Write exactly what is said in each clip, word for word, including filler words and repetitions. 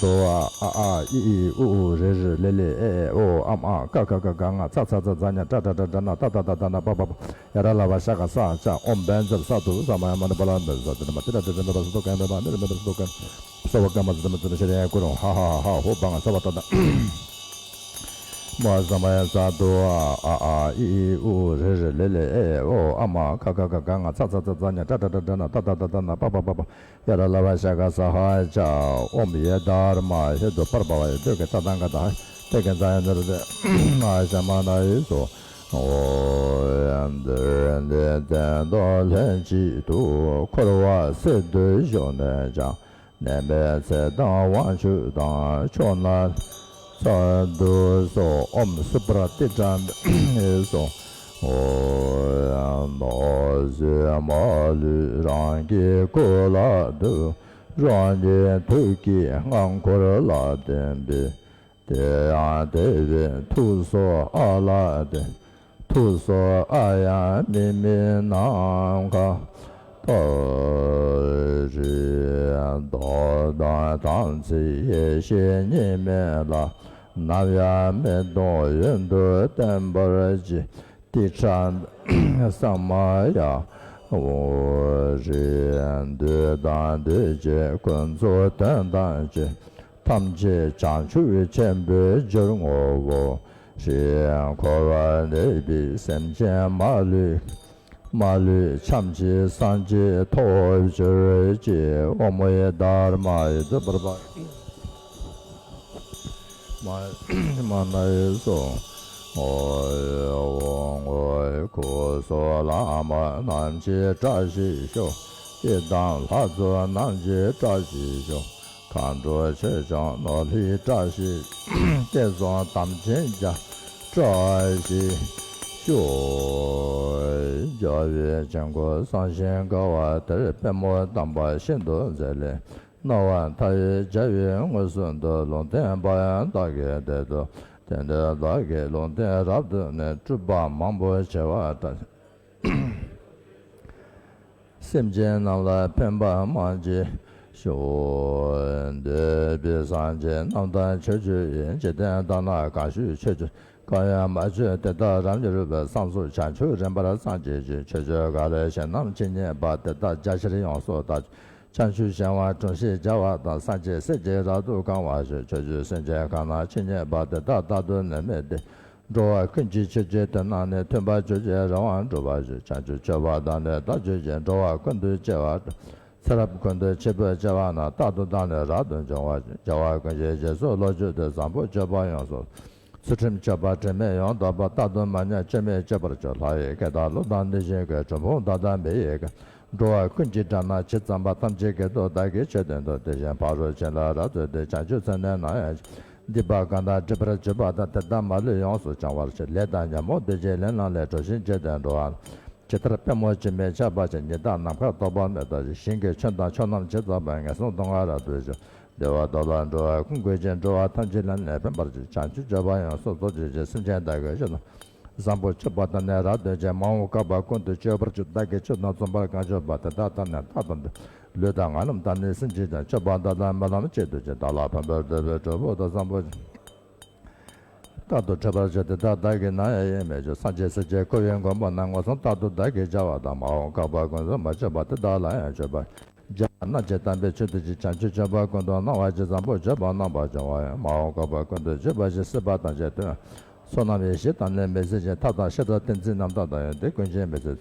དོ་ཨ་ཨ་ཨ་ཨི་ཨི་ཨུ་ཨུ་རེ་རེ་ལེ་ལེ་ཨེ་ཨེ་ཨོ་ཨམ་ཨ་ཀ་ཁ་ག་ག་ང་ཚ་ཚ་ཚ་ཛ་ཉ་ཏྲ་ཏྲ་ཏྲ་ཏྲ་ན་ཏ་ཏ་ཏ་ཏ་ན་པ་པ་པ་ཡ་ར་ལ་བ་ཤ་ག་ས་ཅ་ཨོམ་བན་ཛར་ས་དུ་ས་མ་ཡ་མ་ན་པ་ལ་མེ་ས་དུ་ན་མ་ཏི་ར་ཏི་ར་མེ་པ་ས་དུ་ཀ་ཡ་མེ་པ་མེ་ར་མེ་པ་ས་དུ་ཀ་ཡ་ས་བ་ཀ་མ་ས་དུ་མ་ཏི་ར་ཤ་ར་ཡ་ཀུ་རུ་ཧ་ཧ་ཧ་ཧ་ཧོ་བ་ང་ས་བ་ཏ་ཏ། མ་ས་མ་ཡ་ས་དོ་ཨ་ཨ་ཨ་ཨི་ཨི་ཨུ་ཨུ་རེ་རེ་ལེ་ལེ་ཨེ་ཨེ་ཨོ་ཨ་མ་ཁ་ཁ་ག་ག་ང་ཚ་ཚ་ཚ་ཛ་ཉ་ཏྲ་ཏྲ་ཏྲ་ཏྲ་ན་ཏ་ཏ་ཏ་ཏ་ན་པ་པ་པ་པ་ཡ་ར་ལ་བ་ཤ་ག་ས་ཧ་ཅ་ཨོམ་ཡེ་དར་མ་ཧེ་དོ་པར་བ་བ་ཡེ་དོ་གེ་ཏ་ཏང་ག་ད་ཧ་ཏེ་གེ་ཛ་ཡ་ནི་ར་ཏེ་ཨ་ཤ་མ་ན་ཡེ་སོ། ཨོ་ཡ་འདི་རེ་འདི་ཙན་དོ་ལྷན་ཅིག་ཏུ་འཁོར་བ་སེལ་འདོད་ཞུགས་ནས་ཀྱང་། ནད་མེད་ཚེ་དང་དབང་ཕྱུག་དང་། ཕྱོགས་ན་ཚར་དུ་སོགས། ཨོམ་སུ་པྲ་ཏི་ཏྲ་མེ་སོགས། ཨོ་ཡ་ནོ་ཟེ་མ་ལུས་རང་གི་སྐུ་ལ་འདུད། རང་གི་ཐུགས་ཀྱིས་སྔགས་འཁོར་ལ་བརྟེན་པའི། དེ་ཡང་དེ་བས་ཐུགས་སོགས་ཨ་ལ་དེ། ཐུགས་སོགས་ཨ་ཡ་མི་མི་ནམ་མཁའ་ལྟར་རེ། མདོ་དང་དམ་ཚིག་ཡེ་ཤེས་གཉིས་མེད་ལ། ནམ་ཡང་མི་ལྟུང་ཡུན་དུ་བརྟན་པར་བགྱི། ཏི་ཁྲ་ས་མ་ཡ། འོ་རེ། འདོད་དང་འདོད་བྱེད་ཀུན་རྫོབ་དོན་དམ་ཆོས། ཐམས་ཅད་བྱང་ཆུབ་ཆེན་པོའི་རྒྱུར་བསྔོའོ། ཞེས་འཁོར་བར་གནས་པའི་སེམས་ཅན་མ་ལུས་མ་ལུས་འཁྱམས་ཤིང་སངས་རྒྱས་ཐོབ་གྱུར་ཅིག་ཨོཾ་ཡེ་དྷརྨཱ་ཡེ་དུ་པར་པ། མ་མ་ན་ཡེ་སོ། ཨོ་ཡེ་ཨོ་ཨོ་སྐུ་གསུམ་བླ་མ་རྣམས་ཀྱི་བཀྲ་ཤིས་ཤོག་ཡི་དམ་ལྷ་ཚོགས་རྣམས་ཀྱི་བཀྲ་ཤིས་ཤོག་མཁའ་འགྲོ་ཆོས་སྐྱོང་ནོར་ལྷའི་བཀྲ་ཤིས། བསྐལ་བཟང་དམ་ཅན་རྒྱ་བཀྲ་ཤིས་ཤོག་རྒྱལ་བའི་དཀྱིལ་འཁོར་བཟང་ཞིང་དགའ་བ་དེར། པདྨོ་དམ་པ་ཤིན་ཏུ་མཛེས་ལས། སྣང་བ་མཐའ་ཡས་རྒྱལ་བའི་དངོས་སུ་འདུ། ལུང་བསྟན་པ་ཡང་བདག་གིས་བདེ་སྟོབས་ལྡན། དེ་ནས་བདག་གིས་ལུང་བསྟན་རབ་ཏུ་ནས། སྤྲུལ་པ་མང་པོ་བྱེ་བ་བཀྲ། སེམས་ཅན་རྣམས་ལ་ཕན་པ་མང་ཞིང་ཤོག་འདོད་པའི་སངས་རྒྱས་རྣམས་དང་ཆོས་སྤྱོད་ཡུལ། འཇིག་རྟེན་དག་ན་གང་བཞུགས་ཆོས་སྤྱོད། གང་ཡང་མ་བྱོན་དེ་དག་རབ་མྱུར་བར། བསམ་གཟུགས་བྱང་ཆུབ་རིམ་པར་སངས་རྒྱས་ཤིང་། ཆོས་སྤྱོད་ག་ལས་བྱེད་རྣམས་ཇི་སྙེད་པ། དེ་དག་རྒྱ་ཆེར་ཡོངས་སུ་དག་བྱུང་། བྱང་ཆུབ་ཤིང་དབང་དྲུང་བཞི་རྒྱས་པ་དང་། སངས་རྒྱས་སྲས་ཀྱིས་རབ་ཏུ་གང་བར་ཤོག་ཆོས་སྤྱོད་སེམས་ཅན་གང་རྣམས་ཇི་སྙེད་པ། དེ་དག་རྟག་ཏུ་ནད་མེད་དེ། འགྲོ་བ་ཀུན་གྱི་ཆོས་ཀྱི་དོན་རྣམས་ནི། མཐུན་པར་གྱུར་ཅིང་རང་དབང་འགྲུབ་པར་ཤོག་བྱང་ཆུབ་སྤྱོད་པ་དང་ནི་བདག་རྒྱུད་ཅན། འགྲོ་བ་ཀུན་ཏུ་སྐྱེ་བ་སྒྲོལ། ཚེ་རབས་ཀུན་ཏུ་འཆི་འཕོ་སྐྱེ་བ་རྣམས། རྟག་ཏུ་བདག་ནི་རབ་ཏུ་འབྱུང་བར་ཤོག་བྱ་བ་ཀུན་གྱི་རྗེས་སུ་བསླབ་ཕྱིར་དུ། བཟང་པོ་སྤྱོད་པ་ཡོངས་སུ། ཚུལ་ཁྲིམས་སྤྱོད་པ་དྲི་མེད་ཡོངས་དག་པ། རྟག་ཏུ་མ་ཉམས་སྐྱོན་མེད་སྤྱོད་པར་ཤོག་ལྷ་ཡི་སྐད་དང་ཀླུ་དང་གནོད་སྦྱིན་སྐད། གྲུལ་བུམ་དག་དང་མི་ཡི་སྐད། འགྲོ་བ་ཀུན་གྱི་སྒྲ་རྣམས་ཇི་ཙམ་པ། ཐམས་ཅད་སྐད་དུ་བདག་གིས་ཆོས་བསྟན་ཏོ། དེ་བཞིན་ཕ་རོལ་ཕྱིན་ལ་རབ་བརྩོན་ཏེ། བྱང་ཆུབ་སེམས་ནི་ནམ་ཡང་སྡིག་པ་གང་དག་སྒྲིབ་པར་གྱུར་པ་དག་ཏུ་ད་མ་ལུས་ཡོངས་སུ་བྱང་བར་ཤོག་ལས་དང་ཉོན་མོངས་སྡིག་ཅན་ལས་རྣམས་ལས། གྲོལ་ཞིང་བྱང་སྟེ་འགྲོ་བ་ཇི་ལྟར་པདྨོ་འབྱུང་བའི་ཆར་འབབ་བཞིན། ཉི་ཟླ་ནམ་མཁར་ཐོགས་པ་མེ་ཏོག་བཞིན། ཞིང་གི་ཆོས་དང་ཕྱོགས་རྣམས་ཇི་ཙམ་པ། ངན་སོང་སྡུག་བསྔལ་རབ་ཏུ་ཞི། བདེ་བ་རྫོགས་ལ་འགྲོ་བ་ཀུན་འགོད་ཅིང་། འགྲོ་བ་ཐམས་ཅད་ལ་ནི་ཕན་པར་བྱེད། བྱང་ཆུབ་སྤྱོད་པ་ཡོངས་སུ་རྫོགས་བྱེད་ཅིང་། སེམས་ཅན་དག་གི་ཆོས་རྣམས་བཟང་པོ་སྤྱོད་པ་དང་ནི་རབ་བརྩོན་ཅིང་། མ་འོངས་བསྐལ་པ་ཀུན་ཏུ་སྤྱོད་པར་གྱུར། བདག་གིས་ཆོས་རྣམས་རྫོགས་པར་གང་བྱ་བ། དེ་དག་དང་ནི་རྟག་ཏུ་འདྲ། ལུས་དང་ངག་རྣམས་དང་ནི་སེམས་ཅན་ཀྱང་། སྤྱོད་པ་འདི་དག་རྨི་ལམ་གཅིག་ཏུ་བྱས། བདག་ལ་ཕན་པར་འདོད་པའི་གྲོགས་པོ་དག་བཟང་པོ་རྟག་ཏུ་འཕྲད་པར་ཤོག་དེ་དག་བདག་གིས་ནམ་ཡང་ཡིད་མི་ཆེས། སངས་རྒྱས་སྲས་ཀྱི་ཁོ་བོའི་མགོན་པོ་རྣམས། མངོན་སུམ་རྟག་ཏུ་བདག་གིས་བྱ་བ་དང་། མ་འོངས་བསྐལ་པ་ཀུན་ཏུ་མ་བྱས་པ། དེ་དག་ལ་ཡང་བྱེད་པར་བྱ་བ་རྣམས་ཀྱང་། དམ་པའི་ཆོས་ཐམས་ཅད་བྱང་ཆུབ་སྤྱོད་པ་ཀུན་ཏུ་སྣང་བ་ཅན། བཟང་པོ་སྤྱོད་པ་རྣམ་པར་སྦྱོང་བ་ཡང་། མ་འོངས་བསྐལ་པ་ཀུན་ཏུ་སྤྱོད་པ་བཞི། སྲིད་པ་ཐམས་ཅད་དོན་བསོད་ནམས་ཡེ་ཤེས་དང་ནི་མི་ཟད་ཅིང་། ཐབས་དང་ཤེས་རབ་ཏིང་འཛིན་རྣམ་དག་དང་། ཡོན་ཏན་ཀུན་གྱི་མི་ཟད་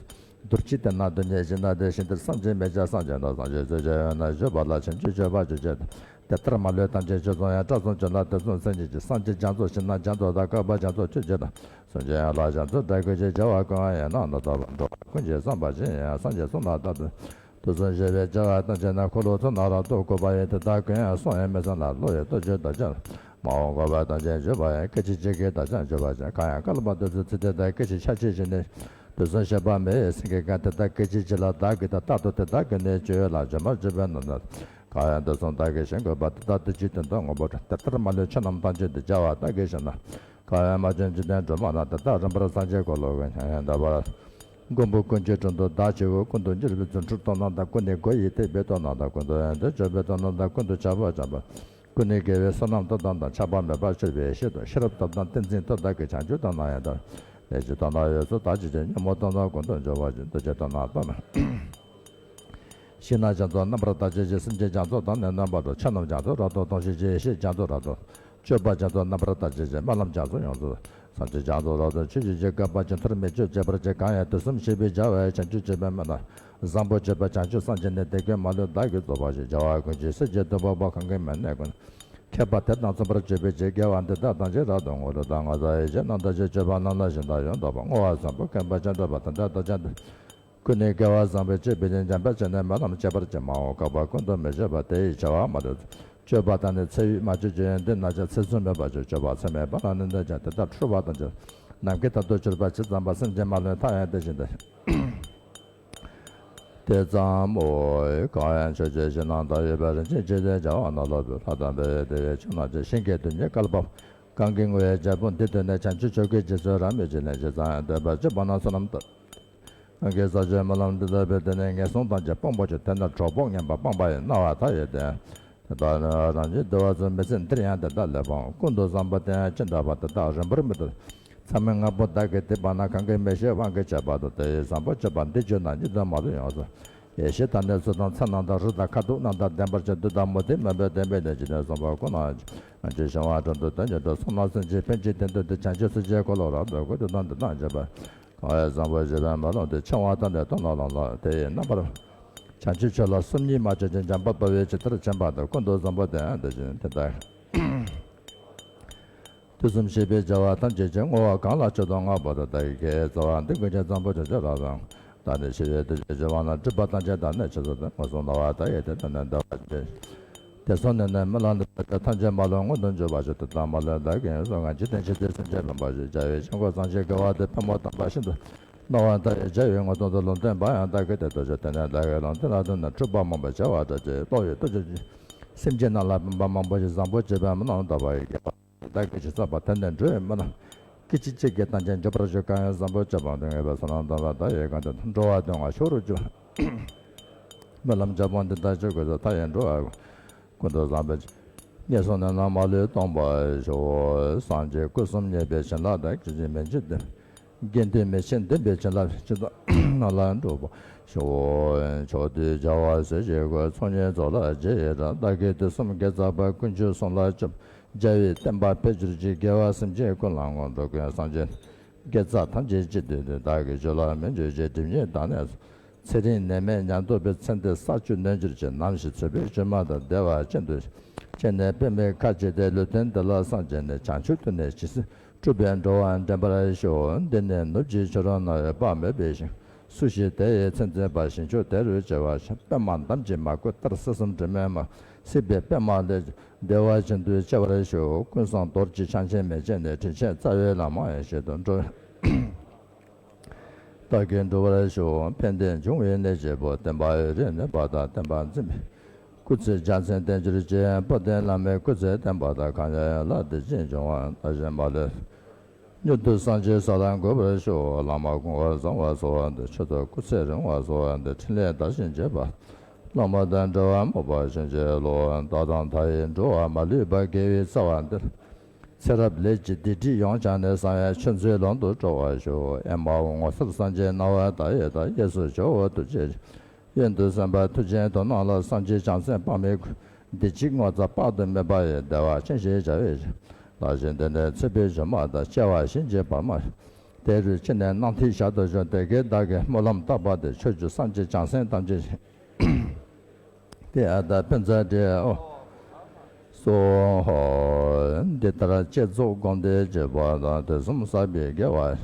རྡུལ་གཅིག་དེ་ན་སྡུག་བསྔལ་ཞི་ན་དེ་བཞིན་དུ། སངས་རྒྱས་མི་བྱ་སངས་རྒྱས་དང་། སངས་རྒྱས་སྲས་ཀྱི་དབུས་ན་བཞུགས་པ་ལ། ཕྱིན་ཅི་མཆོག་ཕར་ཕྱིན་བྱེད་དང་། དེ་ལྟར་མ་ལུས་ཐམས་ཅད་ཆོས་ཚོགས་ཡང་། སྐྲ་ཚོགས་བཅུ་ལ་དུས་གསུམ་སེམས་ཉིད་ཀྱི། སངས་རྒྱས་རྒྱ་མཚོ་ཞིང་ན་རྒྱ་མཚོ་དང་། བསྐལ་པ་རྒྱ་མཚོ་ཆུ་སྐྱེས་དང་། གསུང་ཆེན་ཡན་ལག་རྒྱ་མཚོ་སྒྲ་སྐད་ཀྱི། བྱ་བ་ཀུན་ཡང་ཡིན་ན་ནི། ཐོབ་པར་འགྲོ་བ་ཀུན་གྱི་བསམ་པ་བཞིན་ཡང་། སངས་རྒྱས་གསུང་ལ་བདག་ཏུ་དུས་གསུམ་བཞེད་པའི་བྱ་བ་ཐམས་ཅད་ནི། འཁོར་ལོ་ཚོགས་རྣམས་རབ་ཏུ་བསྐོར་བ་ཡི། དེ་དག་ཀུན་ཡང་གསུང་ཡང་མི་གསན་ལ། བློ་ཡི་སྟོབས་ཀྱིས་བདག་ཅག་ལ། མ་འོངས་བསྐལ་པ་ཐམས་ཅད་འཇུག་པ་ཡང་། སྐད་ཅིག་གཅིག་གིས་བདག་ཅག་འཇུག་པར་བྱ། གང་ཡང་བསྐལ་པ་དུས་གསུམ་ཚེ་འདི་དག་སྐད་ཅིག་ཆ་གཅིག་གིས་ནི། དུས་གསུམ་གཤེགས་པ་མི་ཡི་སེང་གེ་གང་། དེ་དག་སྐད་ཅིག་གཅིག་ལ་བདག་གིས་ཐོབ། རྟག་ཏུ་དེ་དག་གི་ནི་སྤྱོད་ཡུལ་ལ། སྦྱོར་མར་གྱུར་པའི་ནོར་རྣམས། གང་ཡང་དུས་གསུམ་བདག་གིས་བྱིན་དགོས་པ། དེ་དག་དུས་གཅིག་དོན་དུ་ངོ་བོར་འཕྲད། དེ་ལྟར་མ་ལུས་ཆོས་རྣམས་ཐམས་ཅད་དུ། བྱ་བ་བདག་གིས་བྱས་ན། གང་ཡང་མ་བྱོན་འཇིག་རྟེན་སྒྲོན་མ་ན། དེ་དག་རིམ་པར་སངས་རྒྱས་འཁོར་ལོ་བསྐོར། མྱ་ངན་འདས་པ་མགོན་པོ་ཀུན་གྱི་དྲུང་དུ་བདག་བྱེད་པའི། ཀུན་ཏུ་འགྱུར་བའི་རྫུ་འཕྲུལ་སྟོབས་རྣམས་དང་། ཀུན་ནས་སྒོ་ཡི་ཐེག་པའི་སྟོབས་རྣམས་དང་། ཀུན་ཏུ་ཡོན་ཏན་སྤྱོད་པའི་སྟོབས་རྣམས་དང་། ཀུན་ཏུ་བྱ་བ་བྱམས་པ། ཀུན་ནས་དགེ་བའི་བསོད་ནམས་མཐའ་དག་དང་། ཆགས་པ་མེད་པར་སྤྱོད་པའི་ཤེས་དང་། ཤེས་རབ་མཐའ་དག་ཏིང་འཛིན་མཐའ་དག་གིས། བྱང་ཆུབ་ལྟར་སྣང་ཡང་དག་ལས་ཀྱི་དོན་དག་ཡོངས་སུ་དག་བྱེད་ཅིང་། ཉོན་མོངས་དོན་དག་ཀུན་ཏུ་སྦྱོང་བར་བྱེད། འདུ་བྱེད་དོན་དག་ལྟར་ཤེས་ན་རྒྱ་མཚོ་རྣམ་པར་དག་བྱེད་ཅིང་། སེམས་ཅན་རྒྱ་མཚོ་དང་ནི་མཉམ་པ་དང་། ཆོས་རྣམས་རྒྱ་མཚོ་རབ་ཏུ་མཐོང་ཞིང་། ཡེ་ཤེས་རྒྱ་མཚོ་རབ་ཏུ། སྤྱོད་པ་རྒྱ་མཚོ་རྣམ་པར་དག་བྱེད་ཅིང་། སྨོན་ལམ་རྒྱ་མཚོ་ཡོངས་སུ། སངས་རྒྱས་རྒྱ་མཚོ་རབ་ཏུ་མཆོད་བྱེད་ཅིང་། བསྐལ་པ་ཇི་ལྟར་མི་སྐྱོ་བྱེད་པར་བྱེད། གང་ཡང་དུས་གསུམ་གཤེགས་པའི་རྒྱལ་བ་ཡི། བྱང་ཆུབ་སྤྱོད་པའི་སྨོན་ལམ་བཟང་པོ་སྤྱོད་པ། བྱང་ཆུབ་སངས་རྒྱས་ནས། དེ་ཀུན་མ་ལུས་བདག་གིས་རྫོགས་པར་བྱེད། རྒྱལ་བ་ཀུན་གྱི་སྲས་ཀྱི་སྡོང་པོ་པོ། གང་གིས་མི་གནས་ཀུན། མཁས་པ་དེ་དང་མཚུངས་པར་སྤྱོད་པའི་ཕྱིར། དགེ་བ་འདི་དག་ཐམས་ཅད་རབ་ཏུ་བསྔོ། ལུས་དང་ངག་དང་ཡིད་ཀྱི་རྣམ་དག་ཅིང་། སྤྱོད་པ་རྣམས་ལ་ཞེན་དག་ཡང་དག་པར། བསྔོ་བ་བཟང་པོས་ཀུན་ཕན་ཕྱིར་སྒྲུབ་པ་དང་། དེ་དག་ཐམས་ཅད་ཀུན་ནས་དགེ་བ་བཟང་པོའི་སྤྱོད་པའི་ཕྱིར། འཇམ་དཔལ་ཆེ་ནས་སྨོན་ལམ་བྱེད་པར་བྱེད། མ་འོངས་བསྐལ་པ་ཀུན་ཏུ་མི་སྐྱོ་བར། དེ་ཡི་བྱ་བ་མ་ལུས་སྤྱོད་པ་དང་ནི། ཚེ་ཡུན་མ་ཆོད་ཀྱང་འདི་ན་ཡང་། ཚེ་བཟུང་མེད་པར་སྤྱོད་སྤྱོད་པ། ཚེ་མེད་པ་ལ་ནི་འདོད་ཀྱང་། དེ་ལྟར་འཁྲུལ་པ་ཐམས་ཅད་ནམ་མཁའི་མཐར་ཐུག་གྱུར་པ་ཇི་ཙམ་པ། སེམས་ཅན་མ་ལུས་མཐའ་ཡས་དེ་བཞིན་ཏེ། དེ་ཙམ་མོ། གང་ཡང་ཆོས་ཀྱི་ཞིང་རྣམས་དག་ཡོད་པའི། རིན་ཆེན་འབྱུང་ལྡན་རྒྱལ་བ་ནོར་ལྷ་བོས། ལྷ་དང་འདྲ་བའི་བདེ་བའི་ཆོས་རྣམས་ཀྱི། ཞིང་གི་རྡུལ་སྙེད་བསྐལ་པ་གང་གི་ངོ་བོ། རྒྱལ་པོ་འདི་ཐོས་ནས། བྱང་ཆུབ་མཆོག་གི་རྗེས་སུ་རབ་མོས་ཕྱིར། ལན་ཅི་ཙམ་ཡང་འདས་པ་ཅི་བ་ན། བསོད་ནམས་དག་གང་གིས་བསགས་ཀྱང་སྨོན་ལམ་འདི་ལྟ་བུས། དེ་ནས་ངན་སོང་དང་བཅས་སྤོང་བར་འགྱུར། དེ་ནས་གྲོགས་པོ་ངན་པ་སྤངས་པ་ཡི། སྣང་བ་མཐའ་ཡས་དེ། དེ་དག་ནི་རང་བཞིན་བདེ་བར་གསུངས། མི་ཚེ་འདིར་ཡང་དེ་དག་ལས་སྤོང་། ཀུན་ཏུ་བཟང་པོ་དེ་ཡང་ཅི་འདྲ་བ། དེ་དག་རིང་པོར་མི་ཐོགས། མཚམས་མེད་ལྔ་པོ་བདག་གིས་བསྡུས་པ་ན། གང་གིས་མི་ཤེས་དབང་གིས་བྱས་པ་དང་། དེ་ཡི་བཟང་པོ་སྤྱོད་པ་འདི་བརྗོད་ན། ཉིད་དུ་མ་ལུས་ཡོངས་སུ། ཡེ་ཤེས་དང་ནི་ཚུལ་དང་མཚན་རྣམས་དང་། རིགས་དང་ཁ་དོག་རྣམས་དང་ལྡན་པར་བྱེད། བདུད་དང་མུ་སྟེགས་མུན་པས་བསྟེན་པའི་ནད་ཀྱིས་ནི། གསོན་པོ་ཀུན་ལ་ཡང་ཅི་ཕན། ཕྱིར་བྱུང་བ་དྲུང་དུ་དོན་གྱི་འགྲོ། བསོད་ནམས་སེམས་ཅན་ཕན་བྱེད་དོན་དུ་འདུལ། བྱང་ཆུབ་སེམས་ཅན་འཁོར་ལོ་རབ་ཏུ་བསྐོར། དུས་དང་འདི་དང་མ་འབྱོར་བར། གང་ཡང་བཟང་པོ་སྤྱོད་པའི་སྨོན་ལམ་འདི། འཆིང་བ་དང་ནི་གཏོང་ལ་ལམ་ལ། དེ་ཡི་རྣམ་པར་བྱང་ཆུབ་ཆོས་ལ་སོམ་ཉི་མ་བྱེད་ཅིང་། འཇམ་དཔལ་དཔའ་བོས་ཇི་ལྟར་མཁྱེན་པ་དང་། ཀུན་ཏུ་བཟང་པོ་དེ་ཡང་དེ་བཞིན་ཏེ། དེ་ལྟར་དུས་གསུམ་གཤེགས་པའི་རྒྱལ་བ་ཐམས་ཅད་ཀྱི། བསྔོ་བ་གང་ལ་མཆོད་དོ་བསྔགས་པ་དང་། བདག་གིས་བགྱིས་པའི་རྩ་བ་འདི། ཀུན་མཁྱེན་བཟང་པོ་ཇི་བཞིན་རབ་ཏུ། བདག་ནི་ཞི་བའི་བདེ་བྱེད་ཅེས་པ་ན། སྒྲིབ་པ་ཐམས་ཅད་དག་ནི་ཇི་སྲིད་དུ། མངོན་སུམ་སྣང་བ་མཐའ་ཡས་དེ། དེ་ནི་བདེ་བ་ཅན། དེ་སོགས་ནི་ནི་སྨོན་ལམ་འདི་ལྟར་བྱས། ཐམས་ཅད་མ་ལུས་མངོན་དུ་འགྱུར་བར་ཤོག་དེ་དག་མ་ལུས་བདག་གིས་ཡོངས་སུ་བསྔགས། འཇིག་རྟེན་ཆོས་འདིའི་སེམས་ཅན་ཕན་པར་ཤོག་རྒྱལ་བའི་ཆོས་འཁོར་སངས་རྒྱས་དགེ་བ་འདིས། ཕན་པ་དམ་པ་ཤིན་ཏུ་སྣང་བ་མཐའ་ཡས། རྒྱལ་བའི་ངོ་གདོང་དུ་ལུང་བསྟན་པ་ཡང་དག་གིས། དེ་ལྟར་ཆོས་དེ་ནི་བདག་གི་ལུང་བསྟན་ལ། དེ་ནི་འཁྲུལ་པ་མང་པོ་བྱེ་བ་ཕྲག་བཅུ། བློ་ཡི་རྟུལ་ཞུགས་ཀྱིས། སེམས་ཅན་རྣམས་ལ་ཕན་པ་མང་པོ་ཞིག་བཟང་པོ་སྤྱོད་པའི་སྨོན་ལམ་བཏབ་པ་ཡི། བདག་གིས་ཇི་བསགས་པ་དེ་ནི་འགྲོ་བའི་སྨོན་ལམ། སྐད་ཅིག་གཅིག་གིས་ཐམས་ཅད་འགྲུབ་པར་ཤོག་གང་ཡང་བཟང་པོ་སྤྱོད་པ་དང་། བསྔོས་པའི་བསོད་ནམས་དང་ལ་བདག་ཡི་གང་དེ་དག་འགྲོ་བ་དོན་ལྔ་མཆོག་རུ་གྱུར། སྨོན་ལམ་རྒྱལ་པོ་འདི་ལྟར་ཆོས་གོས་སུ། མཐའ་ཡས་འགྲོ་བ་ཀུན་ཏུ་བཟང་པོའི་ངན་སོང་ནད་རྣམས་མ་ལུས་སྟོངས་པར་ཤོག་སངས་རྒྱས་སྐུ་གསུམ་བརྙེས་པའི་བྱིན་རླབས་དང་། སྐྱེ་འཆི་མེད་ཕྱིར་དུ། དགེ་འདུན་མི་ཕྱེད་འདུན་པའི་བྱིན་རླབས་ཇི་ལྟར་རྣམས་ལ་འགྲུབ་པར་ཤོག་ཕྱོགས་དུས་རྒྱལ་བ་སྲས་ཀྱི་སྐུ། ཚོགས་གཉིས་རྫོགས་ལ་རྗེས་ཡི་རང་། བདག་གིས་དུས་གསུམ་དགེ་རྩ་བ། ཀུན་ཁྱབ་གསུམ་ལ་སྤྱོད་པ། རྒྱལ་བའི་བསྟན་པ་འཕེལ་གྱུར་ཅིག་དགེ་བ་སེམས་ཅན་ཀུན་ལ་བསྔོ། འགྲོ་ཀུན་སངས་རྒྱས་དགེ་རྩ་ཐམས་ཅད་ཅི་སྡུག་འདུག་བདག་གི་རྒྱུད་ལ་མི་འབྱུང་ཅིག་སྒྲིབ་གཉིས་དག་ནས་སུ། ཚེ་རིང་ནད་མེད་ཉམས་རྟོགས་པའི། ཚེ་འདིར་ས་བཅུ་ནོན་གྱུར་ཅིག་ནམ་ཞིག་ཚེ་འཕོས་བཅོས་མ་དང་། བདེ་བ་ཅན་དུ་སྐྱེས་ནས། པདྨའི་ཁ་བྱེ་བའི་ལུས་རྟེན་འདི་ལ་སངས་རྒྱས་ནས། བྱང་ཆུབ་ཏུ་ནི་ཇི་སྲིད་འགྲུབ་པའི་འགྲོ་བ་འདྲེན་པར་ཤོག་འདི་ནི་ནུབ་ཀྱི་ཆོས་ར་ན་ཡོད་དཔག་མེད་པའི་ཞིང་། སུ་ཞིག་དེ་ཡི་ཚད་འཛིན་པ། ཞིང་མཆོག་དེ་རུ་སྐྱེ་བར་ཤོག་པདྨ་འདམ་གྱི་མ་བཀོད་ལྟར། སྲིད་གསུམ་སྒྲོན་མེ་མ་སྲིད་པའི་པདྨ་ལས། བདེ་བ་ཅན་དུ་སྐྱེ་བར་ཤོག་ཀུན་བཟང་རྡོ་རྗེ་འཆང་ཆེན་མན་ཆད་ནས། དྲིན་ཆེན་རྩ་བའི་བླ་མ་ཡེ་ཤེས་དང་འགྲོ། བདག་གིས་འགྲུབ་པར་ཤོག་ཕན་བདེ་འབྱུང་བའི་གནས་བརྒྱད་པོ། བསྟན་པ་ཡུན་རིང་གནས་པ་དང་། བསྟན་པ་འཛིན་པའི་སྐུ་ཚེ་རྒྱ་མཚན་ལྡན་གྱུར་ཅིག་དཔལ་ལྡན་བླ་མའི་སྐུ་ཚེ་བརྟན་པ་དང་། གང་ཡང་ཡན་ལག་བདེ་སྐྱིད་འབྱུང་བ། བདག་གཞན་མ་ལུས་མྱུར་དུ་སངས་རྒྱས་ས་ལ་འགོད་པར་ཤོག་བླ་མ་དགོངས་པ་བཟང་བ་སྩོལ་བ་འདི། མཆོག་ཏུ་སྐུ་ཚེ་རིང་བ་སྩོལ་བ་འདི། ཕྲིན་ལས་དར་ཞིང་རྒྱས་པ། བླ་མ་དང་འབྲེལ་བ་སྨོན་པ་བྱིན་གྱིས་རློབས། བདག་དང་མཐའ་ཡས་འགྲོ་བ་མ་ལུས་པ། དགེ་བའི་རྩ་བ་འདི་ལ། ཚེ་རབས་ལས་ཀྱི་སྡིག་སྒྲིབ་ཡོངས་བྱང་ནས། གསང་བའི་ཆོས་མཛོད་ལམ་དུ་སྤྲོ་བར་ཤོག་ཨེ་མ་ཧོ། ངོ་མཚར་སངས་རྒྱས་སྣང་བ་མཐའ་ཡས་དང་། གཡས་སུ་ཇོ་བོ་ཐུགས་རྗེ་ཅན། གཡོན་དུ་སེམས་དཔའ་མཐུ་ཆེན་དོན་རྣམས་ལ། སངས་རྒྱས་བྱང་སེམས་དཔག་མེད་སྐུ། བདེ་སྐྱིད་ངོ་མཚར་དཔག་ཏུ་མེད་པ་ཡི། བདེ་བ་ཅན་ཞེས་བྱ་བའི་ཞིང་། བདག་གཞན་འདི་ནས་ཚེ་འཕོས་བྱོན་མ་ཐག་སྐྱེ་བ་གཞན་གྱིས་བར་མ། དེ་རུ་སྐྱེས་ནས་སྣང་མཐའི་ཞལ་དུ་བྱོན། དེ་སྐད་བདག་གིས་སྨོན་ལམ་བཏབ་པ་དེ། ཕྱོགས་བཅུའི་སངས་རྒྱས་བྱང་སེམས་ཐམས་ཅད་ཀྱི། དེ་ཡང་དག་ཕན་མཛད་དེ། ཨོ། སོ་ཧོ། འདི་ལྟར་བསྐྱེད་རྫོགས་སྒོམ་བཟླས་བགྱིས་པ་དང་། དུས་གསུམ་བསགས་པའི་དགེ་བ།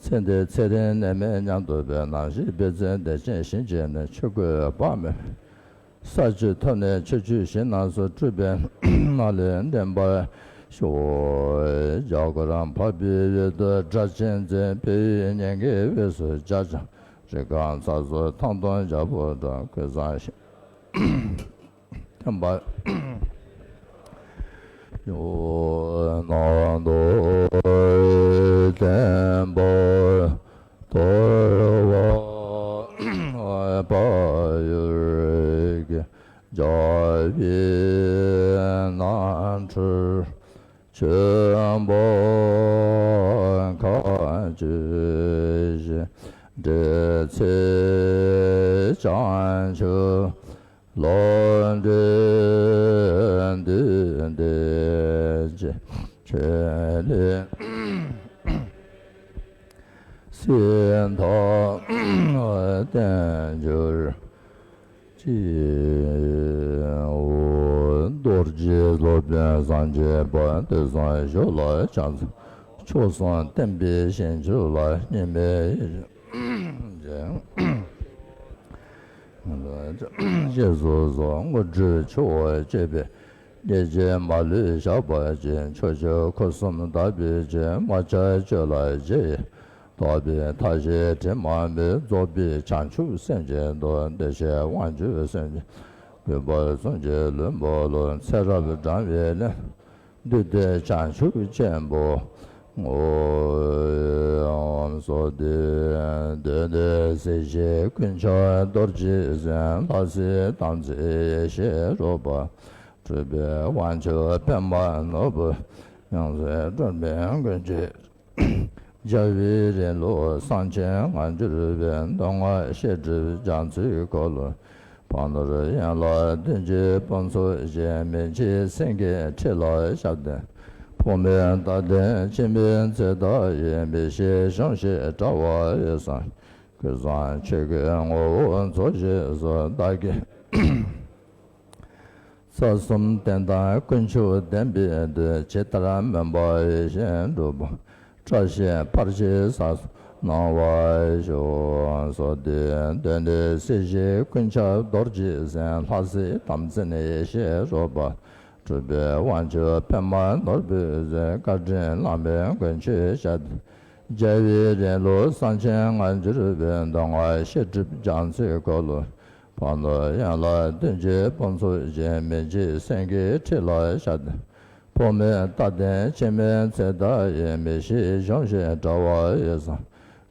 ཚེ་འདིར་ཚེ་རིང་ནད་མེད་ཉམས་རྟོགས་པའི། ནམ་ཞིག་བདེ་ཚེ་བདེ་ཆེན་ཞིང་སྐྱེས་ནས། ཆོས་གོས་དཔག་མེད་ས་བཅུ་ཐོབ་ནས། ཕྱོགས་བཅུའི་ཞིང་རྣམས་སུ་སྤྲུལ་པའི་སྣང་ལས་འདྲེན་པར་ཤོག་རྒྱ་གར་འཕགས་པའི་ཡུལ་དུ་སྒྲ་གཅན་འཛིན། བོད་ཡུལ་གཉན་གྱི་དབུས་སུ་རྒྱ་ཆེན། རི་སྒང་ཚ་ཟུར་ཐང་སྟོང་རྒྱལ་པོ་འགྲོ། ཀུན་བཟང་ཞིང་ཐེམ་པ་ཡོད། ནང་དུ་བསྟན་པ་དར་བ་བག་ཡོད་ཀྱི། རྒྱལ་བའི་ནང་ འཁྲུལ། ཆོས་འབོར་མཁའ་སྤྱོད་བཞིན། འབྲེལ་ཚད་བྱང་ཆུབ་བློ་གྲོས་འདུས་ཏེ། ཆོས་ལས་སྲིད་མཐའ་བརྟན་གྱུར་ཅིག། རྡོ་རྗེ་སློབ་དཔོན་སངས་རྒྱས་པ། དུས་གསུམ་བཞུགས་ལ་ཕྱག་འཚལ། མཆོག་གསུམ་བསྟན་པའི་ཞིང་བཅུ་ལ། གཉིས་མེད་ཡེ་ཤེས་ཞེས་སོ་སོ། དངོས་གྲུབ་ཆུ་བོ་སྐྱེས་པའི། སྐྱེ་འཆི་མ་ལུས་བཞག་པ་ཅན། ཕྱོགས་བཅུ་འཁོར་གསུམ་དག་པའི་ཆོས། མ་ཆགས་སྤྱོད་ལ་རྗེས་ཡི་ཐོབ་པའི། མཐའ་བཞི་དྲི་མ་མེད་རྫོགས་པའི་བྱང་ཆུབ་སེམས་ཅན་དུ། བདེ་གཤེགས་དབང་ཕྱུག་སེམས་ཅན་ཀུན་པར་གསུམ་གྱི་ལྷུན་པོ་ལ། ཚེ་རབས་བགྲང་བའི་ལས། བདུད་སྡེ་བྱང་ཆུབ་ཆེན་པོ་ངོ་། སོགས་ཏེ། གདོན་འདུལ་སྲིད་ཞིའི་ཀུན་ཁྱབ་རྡོ་རྗེ་སེམས། ལྷ་སྲས་དམ་ཚིག་ཡེ་ཤེས་རོལ་པ། སྤྲུལ་པའི་དབང་ཕྱུག་པདྨ་ནོར་བུ། ཡང་སྲིད་སྒྲོལ་མའི་མགོན་ཁྱོད། རྒྱལ་བའི་རིང་ལུགས་གསང་ཆེན་ངང་གྱུར་པའི། མདོ་སྔགས་བཤད་སྒྲུབ་རྒྱ་མཚོའི་འཁོར་ལོ། བར་དོར་ཡན་ལག་བདུན་གྱི་དཔུང་ཚོགས་བཞིན། མི་འཇིགས་སེང་གེའི་ཁྲི་ལ་ཞབས་བརྟན། ཕོ་མོའི་རྟ་གདན་འཆི་མེད་ཚེ་བདག་ཡིན། མི་ཤེས་གཞོམ་བཞིན་དགྲ་བོ་ཡི་སྲོག། ཀུན་བཟང་ཆོས་ཀྱི་ངོ་བོ་ཚོགས་ཞིང་སོགས། བདག་གིས་རྩ་གསུམ་རྟེན་དང་ཀུན་མཆོག་བདེན་པའི་མཐུས། ཇི་ལྟར་སྨོན་པ་ཡིད་བཞིན་འགྲུབ་པ། བཀྲ་ཤིས་འཕེལ་ཕྱིར་གསོལ་གནང་བར་ཞུ། སོགས་ཏེ། གདོན་འདུལ་སྲིད་ཞིའི་ཀུན་ཁྱབ་རྡོ་རྗེ་སེམས། ལྷ་སྲས་དམ་ཚིག་ཡེ་ཤེས་རོལ་པ། སྤྲུལ་པའི་དབང་ཕྱུག་པདྨ་ནོར་བུའི་གཟིམ། བཀའ་དྲིན་བླ་མའི་མགོན་ཁྱོད་ཞབས། རྒྱལ་བའི་རིང་ལུགས་གསང་ཆེན་ངང་གྱུར་པའི། མདོ་སྔགས་བཤད་སྒྲུབ་རྒྱ་མཚོའི་འཁོར་ལོ། བར་དོར་ཡན་ལག་བདུན་གྱི་དཔུང་ཚོགས་བཞིན། མི་འཇིགས་སེང་གེའི་ཁྲི་ལ་ཞབས་བརྟན། ཕོ་མོའི་རྟ་གདན་འཆི་མེད་ཚེ་བདག་ཡིན། མི་ཤེས་གཞོམ་བཞིན་དགྲ་བོ་ཡི་སྲོག།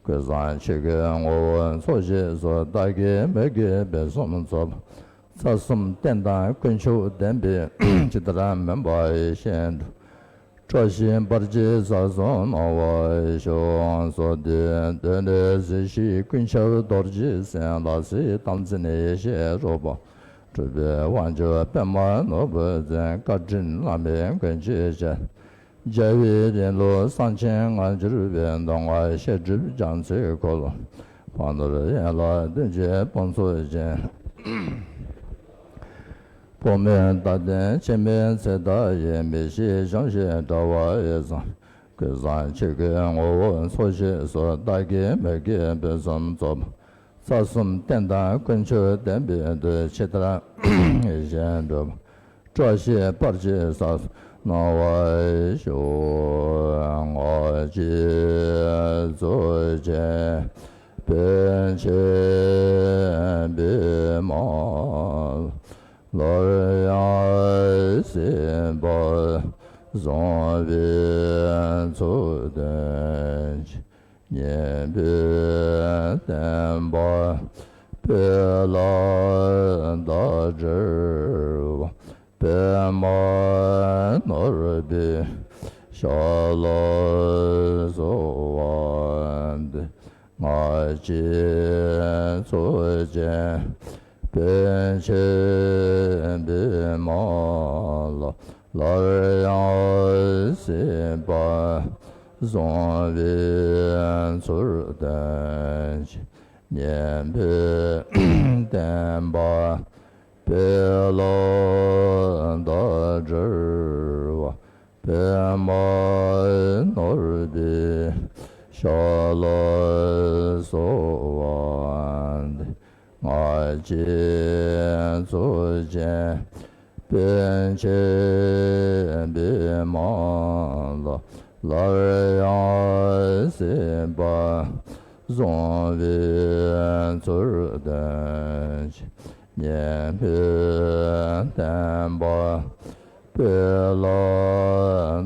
ཀུན་བཟང་ཆོས་ཀྱི་ངོ་བོ་ཚོགས་ཞིང་སོགས། བདག་གིས་མོས་གུས་ཕུན་སུམ་ཚོགས། རྩ་གསུམ་རྟེན་དང་ཀུན་མཆོག་བདེན་པའི། ཇི་ལྟར་སྨོན་པ་ཡིད་བཞིན་འགྲུབ། བཀྲ་ཤིས་འཕེལ་ཕྱིར་གསོལ་གནང་བར་ཞུ། སོགས་ཏེ། གདོན་འདུལ་སྲིད་ཞིའི་ཀུན་ཁྱབ་རྡོ་རྗེ་སེམས། ལྷ་སྲས་དམ་ཚིག་ཡེ་ཤེས་རོལ་པ། སྤྲུལ་པའི་དབང་ཕྱུག་པདྨ་ནོར་བུ་འཛིན། བཀའ་དྲིན་བླ་མའི་མགོན་ཁྱོད་ཞབས། རྒྱལ་བའི་རིང་ལུགས་གསང་ཆེན་ངང་གྱུར་པའི། མདོ་སྔགས་བཤད་སྒྲུབ་རྒྱ་མཚོའི་འཁོར་ལོ། བར་དོར་ཡན་ལག་བདུན་གྱི་དཔུང་ཚོགས་བཞིན། ཕོ་མོའི་རྟ་གདན་འཆི་མེད་ཚེ་བདག་ཡིན། མི་ཤེས་གཞོམ་བཞིན་དགྲ་བོ་ཡི་སྲོག། ཀུན་བཟང་ཆོས་ཀྱི་ངོ་བོ་ཚོགས་ཞིང་སོགས། བདག་གིས་མོས་གུས་ཕུན་སུམ་ཚོགས། རྩ་གསུམ་རྟེན་དང་ཀུན་མཆོག་བདེན་པའི་མཐུས། ཇི་ལྟར་ཡིད་བཞིན་འགྲུབ། བཀྲ་ཤིས་འཕེལ་ཕྱིར་གསོལ་གནང་བར་ཞུ། སྔགས་ཀྱི་གཙུག་རྒྱན་པཎ་ཆེན་པདྨ། སླར་ཡང་སྲིད་པ་བཟུང་བའི་ཚུལ་སྟོན་ཅིང་། སྙན་པའི་བསྟན་པ་སྤེལ་ལ་བདག་སྒྲུབ་པ། པདྨ་ནོར་བུའི་ཞབས་ལ་གསོལ་བ་འདེབས། སྔགས་ཀྱི་གཙུག་རྒྱན་པཎ་ཆེན་པདྨ་ལ། སླར་ཡང་སྲིད་པ་བཟུང་བའི་ཚུལ་སྟོན་ཅིང་། སྙན་པའི་བསྟན་པ་སྤེལ་ལ་བདག་སྒྲུབ་པ། པདྨ་ནོར་བུའི་ཞབས་ལ་གསོལ་བ་འདེབས། སྔགས་ཀྱི་གཙུག་རྒྱན་པཎ་ཆེན་པདྨ་ལ། སླར་ཡང་སྲིད་པ་བཟུང་བའི་ཚུལ་སྟོན་ཅིང་། སྙན་པའི་བསྟན་པ་སྤེལ་ལ་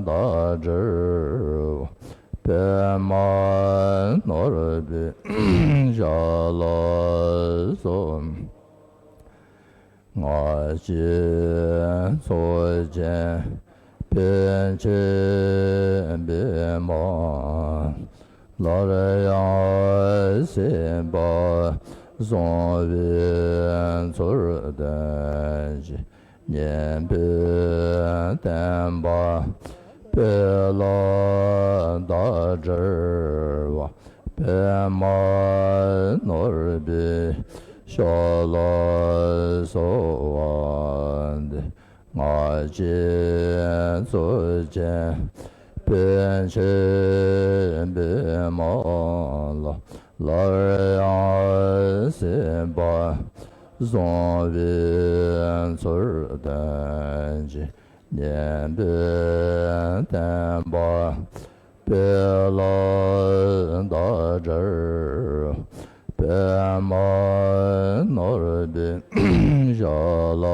བདག་སྒྲུབ་པ། པདྨ་ནོར་བུའི་ཞབས་ལ་གསོལ། སྔགས་ཀྱི་གཙུག་རྒྱན་ པས་མཁྱེན་པའི་མ། སླར་ཡང་སྲིད་པ་བཟུང་བའི་ཚུལ་བསྟན་ཅིང་། སྙན་པའི་བསྟན་པ་སྤེལ་ལ་བདག་བསྒྲལ་བ། པདྨ་ནོར་བུའི་ཞབས་ལ་གསོལ་བ་འདེབས། སྔ་ཕྱི་གཙུག་རྒྱན་པས་མཁྱེན་པའི་མ་ལ། སླར་ཡང་སྲིད་པ་བཟུང་བའི་ཚུལ་བསྟན་ཅིང་། སྙན་པའི་བསྟན་པ་སྤེལ་ལ་བདག་བསྒྲལ། པདྨ་ནོར་བུའི་ཞབས་ལ་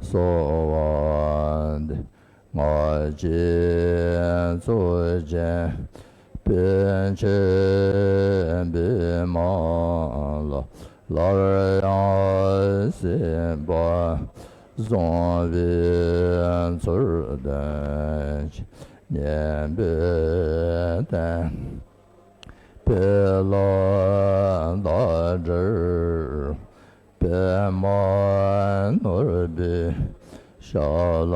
གསོལ་བ་འདེབས། སྔ་ཕྱི་གཙུག་རྒྱན་པས་མཁྱེན་པའི་མ་ལ། སླར་ཡང་སྲིད་པ་བཟུང་བའི་ཚུལ་བསྟན་ཅིང་། སྙན་པའི་བསྟན་པས་བདག་བསྒྲལ། པདྨ་ནོར་བུའི་ཞབས་ལ་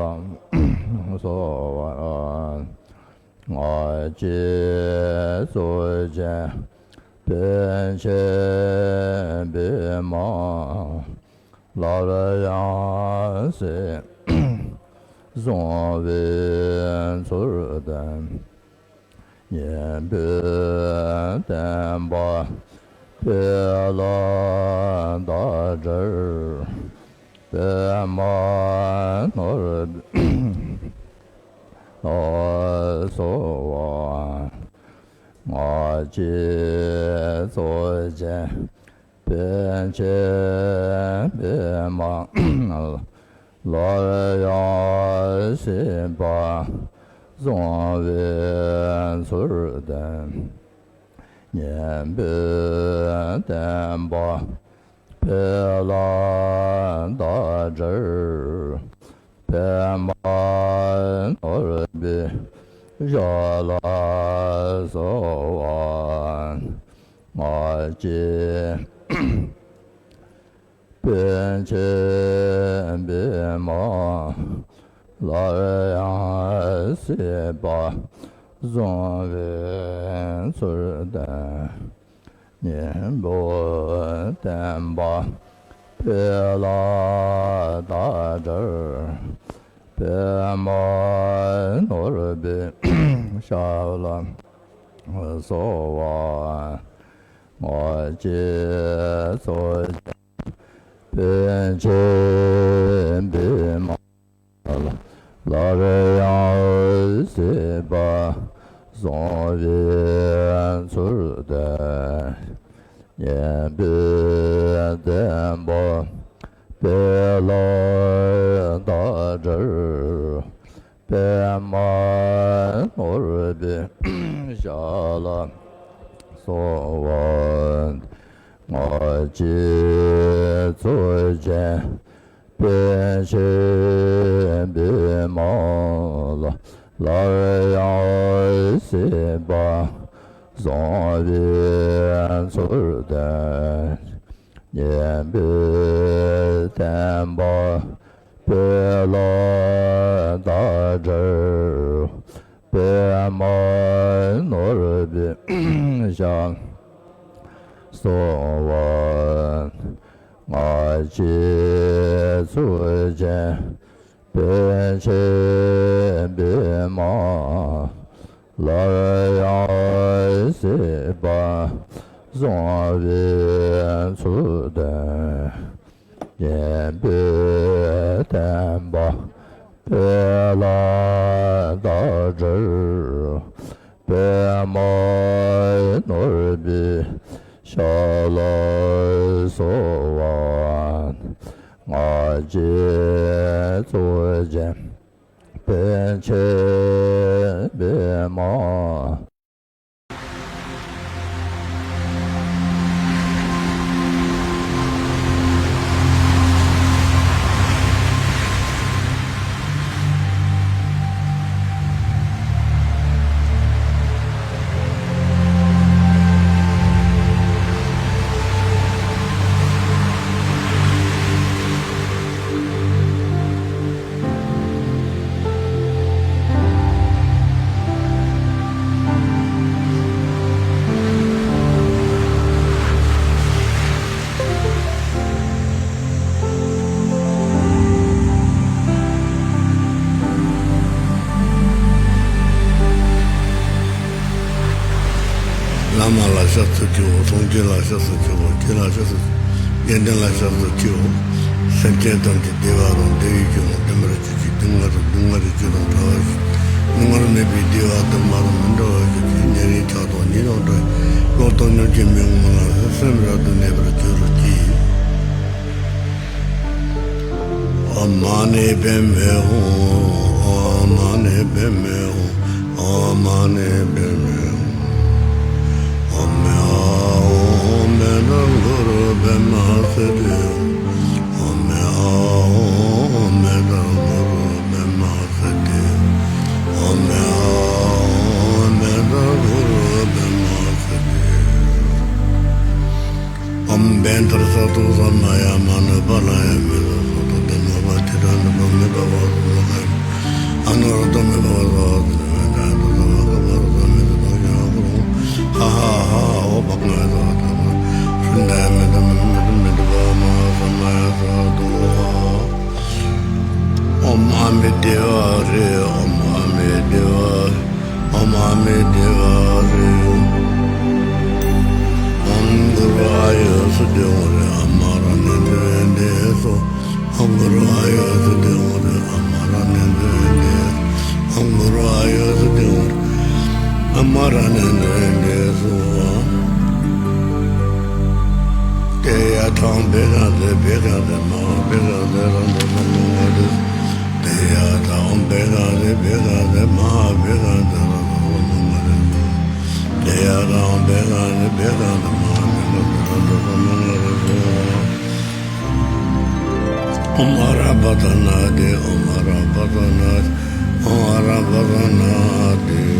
གསོལ་བ། སྔ་ཕྱི་གཙུག་རྒྱན་པས་མཁྱེན་པའི་མ། སླར་ཡང་སྲིད་བཟུང་བའི་ཚུལ་བསྟན། སྙན་པའི་བསྟན་པ་སྤེལ་ལ་བདག་བསྒྲལ། པདྨ་ནོར་བུའི་ཞབས་ལ་གསོལ་བ། སྔ་ཕྱི་གཙུག་རྒྱན་པས་མཁྱེན་པའི་མ། སླར་ཡང་སྲིད་པ་བཟུང་བའི་ཚུལ་བསྟན། སྙན་པའི་བསྟན་པ་སྤེལ་ལ་བདག་བསྒྲལ། པདྨ་ནོར་བུའི་ཞབས་ལ་གསོལ་བ། སྔ་ཕྱི་པས་མཁྱེན་པའི་མ། སླར་ཡང་སྲིད་པ་བཟུང་བའི་ཚུལ་བསྟན། སྙན་པའི་བསྟན་པ་སྤེལ་ལ་བདག་བསྒྲལ། པདྨ་ནོར་བུའི་ཞབས་ལ་གསོལ་བ། སྔ་ཕྱི་གཙུག་རྒྱན་པས་མཁྱེན་པའི་མ། སླར་ཡང་སྲིད་པ་བཟུང་བའི་ཚུལ་བསྟན། སྙན་པའི་བསྟན་པ་སྤེལ་ལ་བདག་བསྒྲལ། པདྨ་ནོར་བུའི་ཞབས་ལ་གསོལ་བ། སྔ་ཕྱི་གཙུག་རྒྱན་པས་མཁྱེན་པའི་མ་ལ། སླར་ཡང་སྲིད་པ་བཟུང་བའི་ཚུལ་བསྟན། སྙན་པའི་བསྟན་པ་སྤེལ་ལ་བདག་བསྒྲལ། པདྨ་ནོར་བུའི་ཞབས་སོ་བ། སྔ་ཕྱི་གཙུག་རྒྱན་པས་མཁྱེན་པའི་མ། སླར་ཡང་སྲིད་པ་བཟུང་བའི་ཚུལ་བསྟན། སྙན་པའི་བསྟན་པ་སྤེལ་ལ་བདག་བསྒྲལ། པདྨ་ནོར་བུའི་ཞབས་ལ་གསོལ་བ། སྔ་ཕྱི་གཙུག་རྒྱན་པས་མཁྱེན་པའི་མ། བླ་མ་ལ་སྐྱབས་སུ་མཆིའོ། སངས་རྒྱས་ལ་སྐྱབས་སུ་མཆིའོ། རྗེ་ལ་སྐྱབས་སུ་མཆིའོ། དགེ་འདུན་ལ་སྐྱབས་སུ་མཆིའོ། སེམས་ཅན་ཐམས་ཅད་བདེ་བ་དང་བདེ་བའི་རྒྱུ་དང་ལྡན་པར་གྱུར་ཅིག་སྡུག་བསྔལ་དང་སྡུག་བསྔལ་གྱི་རྒྱུ་དང་བྲལ་བར་གྱུར་ཅིག་སྡུག་བསྔལ་མེད་པའི་བདེ་བ་དུ་མ་དང་མི་འབྲལ་བར་གྱུར་ཅིག་ཉེ་རིང་ཆགས་སྡང་གཉིས་དང་བྲལ་བའི་བློ་སྟོབས་ཉམས་ཀྱིས་མི་ངོམས་ལ་སེམས་རབ་ཏུ་གནས་པར་གྱུར་ཅིག་ཨོཾ་མ་ཎི་པདྨེ་ཧཱུྃ། ཨོཾ་མ་ཎི་པདྨེ་ཧཱུྃ། ཨོཾ་མ་ཎི་པདྨེ་ཧཱུྃ། ཨོཾ་མེ་ཨཱཿཧཱུྃ། ཨོཾ་མེ་ཏ་གུ་རུ་པདྨ་སིདྡྷི་ཧཱུྃ། ཨོཾ་མེ་ཨཱཿཧཱུྃ། ཨོཾ་མེ་ཏ་གུ་རུ་པདྨ་སིདྡྷི་ཧཱུྃ། ཨོཾ་མེ་ཨཱཿཧཱུྃ། ཨོཾ་མེ་ཏ་གུ་རུ་པདྨ་སིདྡྷི་ཧཱུྃ། ཨོཾ་བཻ་ཌཱ་རྩ་ཏོ་ས་མ་ཡ་མ་ནུ་པཱ་ལ་ཡ་མེ་ཟ་སོ་ཏོ་ཏེ་ནོ་པ་ཏི་ར་ནུ་པ་མེ་པ་བ་སོ་ཏོ་ཁ་ཡ་ཨ་ནུ་ར་ཏོ་མེ་པ་བ་སོ་ཏོ་ཏེ་ནོ་པ་ཏི་ར་ཏོ་ས་བ་ཀ་པ་ར་ཏོ་མེ་ཏོ་ཏོ་ཡ་ཀུ་རུ་ཧ་ཧ་ཧ་ཨོ་པ་ང་ཡ་ཏོ་ཏ་པ་ཧྲུན་ཏ་ཡ་མེ་ཏ་མེ་ཏ་མེ་ཏ་པ་མ་ཧ་ས་མ་ཡ་ས་ཏོ་ཧ། ཨོཾ་ཨ་མི་དྷེ་ཝ་རེ། ཨོཾ་ཨ་མི་དྷེ་ཝ། ཨོཾ་ཨ་མི་དྷེ་ཝ་རེ། ཨོཾ་གུ་རུ་ཨཱ་ཡུ་སུ་དྷེ་ཝ་རེ། ཨ་མ་ར་ནེ་དྷེ་ཝ་དྷེ་སྭཱ་ཧཱ། ཨོཾ་གུ་རུ་ཨཱ་ཡུ་སུ་དྷེ་ཝ་རེ། ཨ་མ་ར་ནེ་དྷེ་ཝ་དྷེ་སྭཱ་ཧཱ། ཨོཾ་གུ་རུ་ཨཱ་ཡུ་སུ་དྷེ་ཝ་རེ། ཨ་མ་ར་ནེ་དྷེ་ཝ་དྷེ་སྭཱ་ཧཱ། ཏདྱ་ཐཱ། ཨོཾ་བྷཻ་ཥ་ཛྱེ་བྷཻ་ཥ་ཛྱེ་མ་ཧཱ་བྷཻ་ཥ་ཛྱེ་ར་ཏོ་ས་མ་ང་ཏེ། ཏདྱ་ཐཱ། ཨོཾ་བྷཻ་ཥ་ཛྱེ་བྷཻ་ཥ་ཛྱེ་མ་ཧཱ་བྷཻ་ཥ་ཛྱེ་ར་ཏོ་ས་མ་ང་ཏེ་སྭཱ་ཧཱ། ཏདྱ་ཐཱ། ཨོཾ་བྷཻ་ཥ་ཛྱེ་བྷཻ་ཥ་ཛྱེ་མ་ཧཱ་བྷཻ་ཥ་ཛྱེ་ར་ཏོ་ས་མ་ང་ཏེ་སྭཱ་ཧཱ། ཨོཾ་ཨ་ར་པ་ཙ་ན་དྷེ། ཨོཾ་ཨ་ར་པ་ཙ་ན་དྷེ། ཨོཾ་ཨ་ར་པ་ཙ་ན་དྷེ།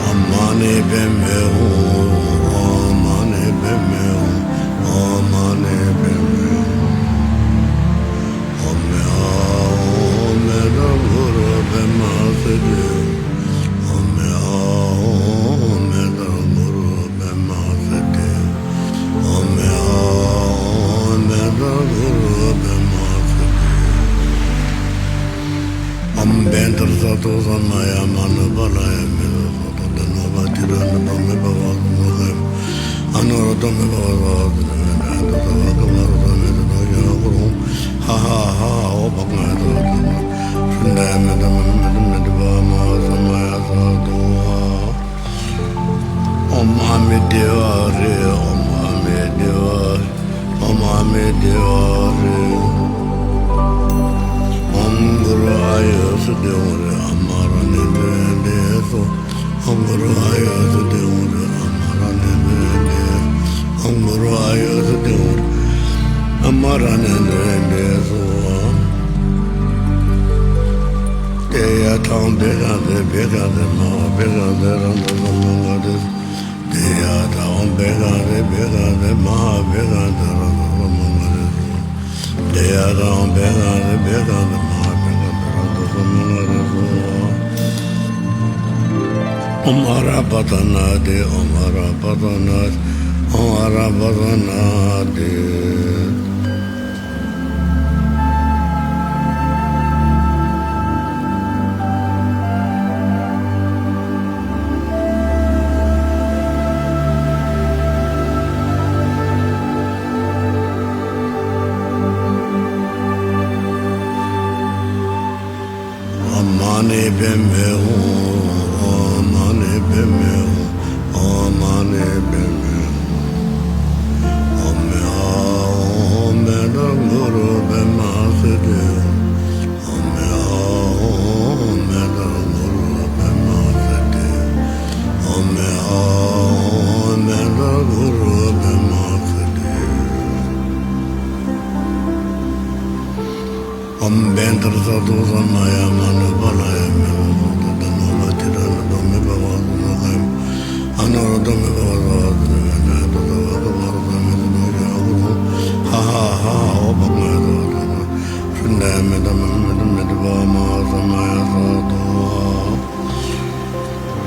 ཨོཾ་མ་ཎི་པདྨེ་ཧཱུྃ། ཨོཾ་མ་ཎི་པདྨེ་ཧཱུྃ། ཨོཾ་མ་ཎི་པདྨེ་ཧཱུྃ། ཨོཾ་མེ་ཨཱཿཧཱུྃ། ཨོཾ་མེ་ཏ་གུ་རུ་པདྨ་སིདྡྷི་ཧཱུྃ། ཨོཾ་མེ་ཨཱཿཧཱུྃ། ཨོཾ་མེ་ཏ་གུ་རུ་པདྨ་སིདྡྷི་ཧཱུྃ། ཨོཾ་མེ་ཨཱཿཧཱུྃ། ཨོཾ་མེ་ཏ་གུ་རུ་པདྨ་སིདྡྷི་ཧཱུྃ། ཨོཾ་བཻ་ཌཱ་རྩ་ཏོ་ས་མ་ཡ་མ་ནུ་པཱ་ལ་ཡ་མེ་ཟ་སོ་ཏོ་ཏེ་ནོ་པ་ཏི་ར་ནུ་པ་མེ་པ་བ་སོ་ཏོ་ཁ་ཡ་ཨ་ནུ་ར་ཏོ་མེ་པ་བ་སོ་ཏོ་ཏེ་ནོ་པ་ཏི་ར་ཏོ་ས་བ་ཀ་པ་ར་ཏོ་མེ་ཏོ་ཏོ་ཡ་ཀུ་རུ་ཧ་ཧ་ཧ་ཨོ་པ་ང་ཡ་ཏོ་ཏོ་ཧྲུན་ཏ་ཡ་མེ་ཏ་མེ་ཏ་མེ་ཏ་པ་མ་ཧཱ་ས་མ་ཡ་ས་ཏོ་ཧ། ཨོཾ་ཨ་མི་དྷེ་ཝ་རེ། ཨོཾ་ཨ་མི་དྷེ་ཝ་རེ། ཨོཾ་ཨ་མི་དྷེ་ཝ་རེ། ཨོཾ་གུ་རུ་ཨཱ་ཡུ་སུ་དྷེ་ཝ་རེ། ཨ་མ་ར་ནེ་དྷེ་ཝ་དྷེ་སྭཱ་ཧཱ། ཨོཾ་གུ་རུ་ཨཱ་ཡུ་སུ་དྷེ་ཝ་རེ། ཨ་མ་ར་ནེ་དྷེ་ཝ་དྷེ་སྭཱ་ཧཱ། ཨོཾ་གུ་རུ་ཨཱ་ཡུ་སུ་དྷེ་ཝ་རེ། ཨ་མ་ར་ནེ་དྷེ་ཝ་དྷེ་སྭཱ་ཧཱ། ཏདྱ་ཐཱ། ཨོཾ་བཻ་ཥ་ཛྱེ་བཻ་ཥ་ཛྱེ་མ་ཧཱ་བཻ་ཥ་ཛྱེ་ར་ཏོ་ས་མ་ང་ཏེ། ཏདྱ་ཐཱ། ཨོཾ་བཻ་ཥ་ཛྱེ་བཻ་ཥ་ཛྱེ་མ་ཧཱ་བཻ་ཥ་ཛྱེ་ར་ཏོ་ས་མ་ང་ཏེ་སྭཱ་ཧཱ། ཏདྱ་ཐཱ། ཨོཾ་བཻ་ཥ་ཛྱེ་བཻ་ཥ་ཛྱེ་མ་ཧཱ་བཻ་ཥ་ཛྱེ་ར་ཏོ་ས་མ་ང་ཏེ་སྭཱ་ཧཱ། ཨོཾ་ཨ་ར་པ་ཙ་ན་དྷེ། ཨོཾ་ཨ་ར་པ་ཙ་ན་དྷེ། ཨོཾ་ཨ་ར་པ་ཙ་ན་དྷེ། ཨོཾ་མ་ཎི་པདྨེ་ཧཱུྃ། ཨོཾ་མ་ཎི་པདྨེ་ཧཱུྃ། ཨོཾ་མ་ཎི་པདྨེ་ཧཱུྃ། ཨོཾ་མེ་ཨཱཿཧཱུྃ། ཨོཾ་མེ་ཏ་གུ་རུ་པདྨ་སིདྡྷི་ཧཱུྃ། ཨོཾ་མེ་ཨཱཿཧཱུྃ། ཨོཾ་མེ་ཏ་གུ་རུ་པདྨ་སིདྡྷི་ཧཱུྃ། ཨོཾ་མེ་ཨཱཿཧཱུྃ། ཨོཾ་མེ་ཏ་གུ་རུ་པདྨ་སིདྡྷི་ཧཱུྃ། ཨོཾ་བཻ་ཌཱ་རྩ་ཏོ་ས་མ་ཡ་མ་ནུ་པཱ་ལ་ཡ་མེ་ཟ་སོ་ཏོ་ཏེ་ནོ་པ་ཏི་ར་ནུ་པ་མེ་པ་བ་སོ་ཏོ་ཁ་ཡ་ཨ་ནུ་ར་ཏོ་མེ་པ་བ་སོ་ཏོ་ཏེ་ནོ་པ་ཏི་ར་ཏོ་ས་བ་ཀ་པ་ར་ཏོ་མེ་ཏོ་ཏོ་ཡ་ཀུ་རུ་ཧ་ཧ་ཧ་ཨོ་པ་ང་ཡ་ཏོ་ཏོ་ཧྲུན་ཏ་ཡ་མེ་ཏ་མེ་ཏ་མེ་ཏ་པ་མ་ཧཱ་ས་མ་ཡ་ས་ཏོ་ཧ།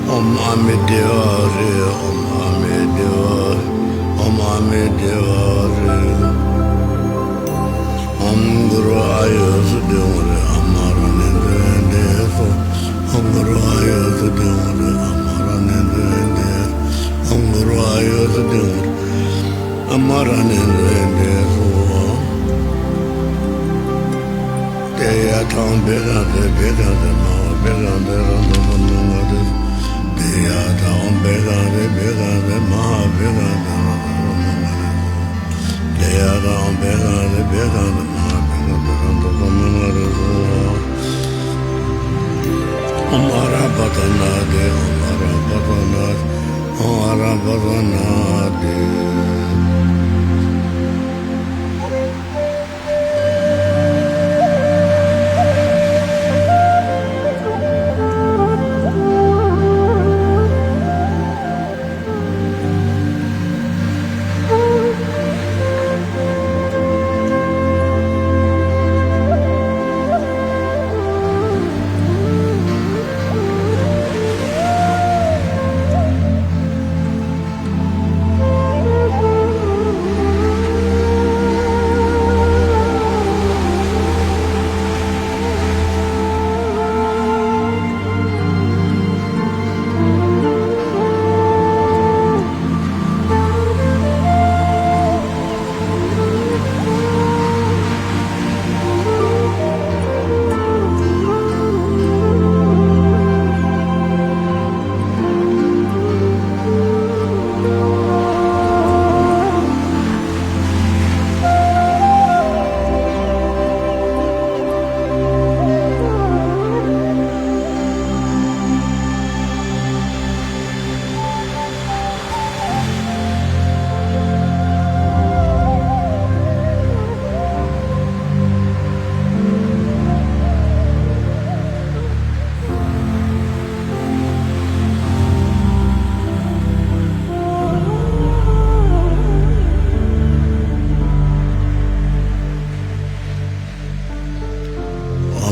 ཨོཾ་ཨ་མི་དྷེ་ཝ་རེ། ཨོཾ་ཨ་མི་དྷེ་ཝ་རེ། ཨོཾ་ཨ་མི་དྷེ་ཝ་རེ། ཨོཾ་གུ་རུ་ཨཱ་ཡུ་སིདྡྷི་ཧོཾ་རེ། ཨ་མ་ར་ཎི་དྷཱིཿ་ཧཱིཿ་སྭཱ་ཧཱ། ཨོཾ་གུ་རུ་ཨཱ་ཡུ་སིདྡྷི་ཧོཾ་རེ། ཨ་མ་ར་ཎི་དྷཱིཿ་ཧཱིཿ་སྭཱ་ཧཱ། ཨོཾ་གུ་རུ་ཨཱ་ཡུ་སིདྡྷི་ཧོཾ་རེ། ཨ་མ་ར་ཎི་དྷཱིཿ་ཧཱིཿ་སྭཱ་ཧཱ། ཏདྱ་ཐཱ། ཨོཾ་བྷཻ་ཥ་ཛྱེ་བྷཻ་ཥ་ཛྱེ་མ་ཧཱ་བྷཻ་ཥ་ཛྱེ་རཱ་ཛ་ས་མུ་ལྔ་ཏེ། ཏདྱ་ཐཱ། ཨོཾ་བྷཻ་ཥ་ཛྱེ་བྷཻ་ཥ་ཛྱེ་མ་ཧཱ་བྷཻ་ཥ་ཛྱེ་རཱ་ཛ་ས་མུ་ལྔ་ཏེ། ཏདྱ་ཐཱ། ཨོཾ་བྷཻ་ཥ་ཛྱེ་བྷཻ་ཥ་ཛྱེ་མ་ཧཱ་བྷཻ་ཥ་ཛྱེ་རཱ་ཛ་ས་མུ་ལྔ་ཏེ་སྭཱ་ཧཱ། ཨོཾ་ཨ་ར་པ་ཙ་ན་ཏེ། ཨོཾ་ཨ་ར་པ་ཙ་ན་ཏེ། ཨོཾ་ཨ་ར་པ་ཙ་ན་ཏེ། ཨོཾ་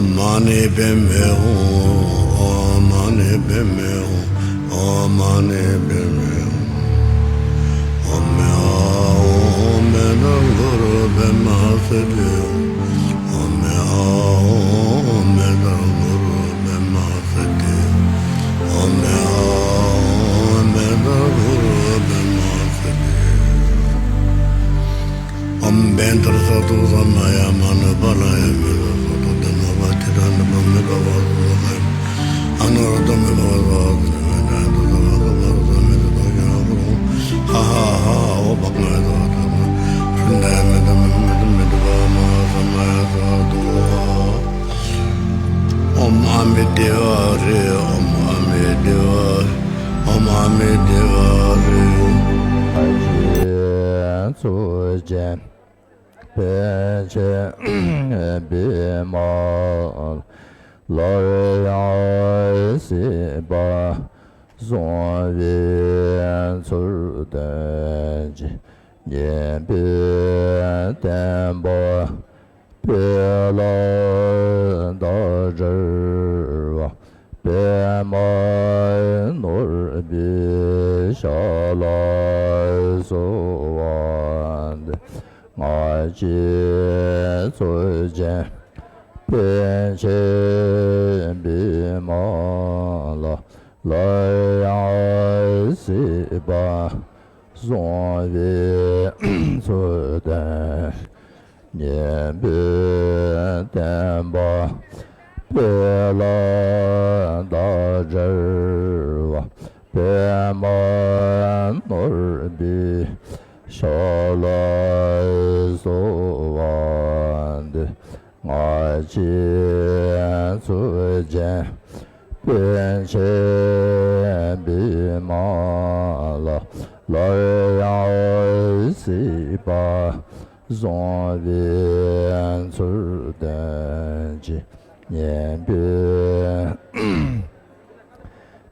མ་ཎི་པདྨེ་ཧཱུྃ། ཨོཾ་མ་ཎི་པདྨེ་ཧཱུྃ། ཨོཾ་མ་ཎི་པདྨེ་ཧཱུྃ། ཨོཾ་མེ་ཨཱཿཧཱུྃ། ཨོཾ་མེ་ཏ་གུ་རུ་པདྨ་སིདྡྷི་ཧཱུྃ། ཨོཾ་མེ་ཨཱཿཧཱུྃ། ཨོཾ་མེ་ཏ་གུ་རུ་པདྨ་སིདྡྷི་ཧཱུྃ། ཨོཾ་མེ་ཨཱཿཧཱུྃ། ཨོཾ་མེ་ཏ་གུ་རུ་པདྨ་སིདྡྷི་ཧཱུྃ། ཨོཾ་བཻ་ཌཱ་རཱ་ས་ཏྭ་ས་མ་ཡ་མ་ནུ་པཱ་ལ་ཡ་མི་ཏྲ་སྭ་ཏྭ་དྷརྨ་པཱ་ཏི་ཏྲ་ནུ་པ་མི་ཏྲ་བ་སྭ་ཏྭ་ཨ་ནུ་རཱ་ཏ་མི་ཏྲ་བ་སྭ་ཏྭ་ཧ་ཧ་ཧ་ཨོ་བྷ་ག་ཡ་ཏ་ཧ་ཏ་ཧ་ཧྲྀ་ད་ཡ་མི་ཏྲ་མི་ཏྲ་མི་ཏྲ་བ་མ་ཧཱ་ས་མ་ཡ་སྭ་ཏྭ། ཨོཾ་ཨ་མི་དྷེ་ཝ་རེ། ཨོཾ་ཨ་མི་དྷེ་ཝ་རེ། ཨོཾ་ཨ་མི་དྷེ་ཝ་རེ། ཚུལ་ཅན། པཎ་ཆེན་པདྨ་ལ་སླར་ཡང་སྲིད་པ་བཟུང་བའི་ཚུལ་སྟོན་ཅིང་། སྙན་པའི་བསྟན་པ་སྤེལ་ལ་བདག་འབྲེལ་བ། པདྨ་ནོར་བུའི་ཞབས་ལ་གསོལ་བ་འདེབས། སྔར་གྱི་ཚུལ་བཞིན་པཎ་ཆེན་པདྨ་ལ་སླར་ཡང་སྲིད་པ་བཟུང་བའི་ཚུལ་སྟོན། སྙན་པའི་བསྟན་པ་སྤེལ་ལ་བདག་འབྲེལ་བ། པདྨ་ནོར་བུའི་ཞབས་ལ་གསོལ་བ་འདེབས། སྔར་གྱི་ཚུལ་བཞིན་པཎ་ཆེན་པདྨ་ལ་སླར་ཡང་སྲིད་པ་བཟུང་བའི་ཚུལ་སྟོན་ཅིང་། སྙན་པའི་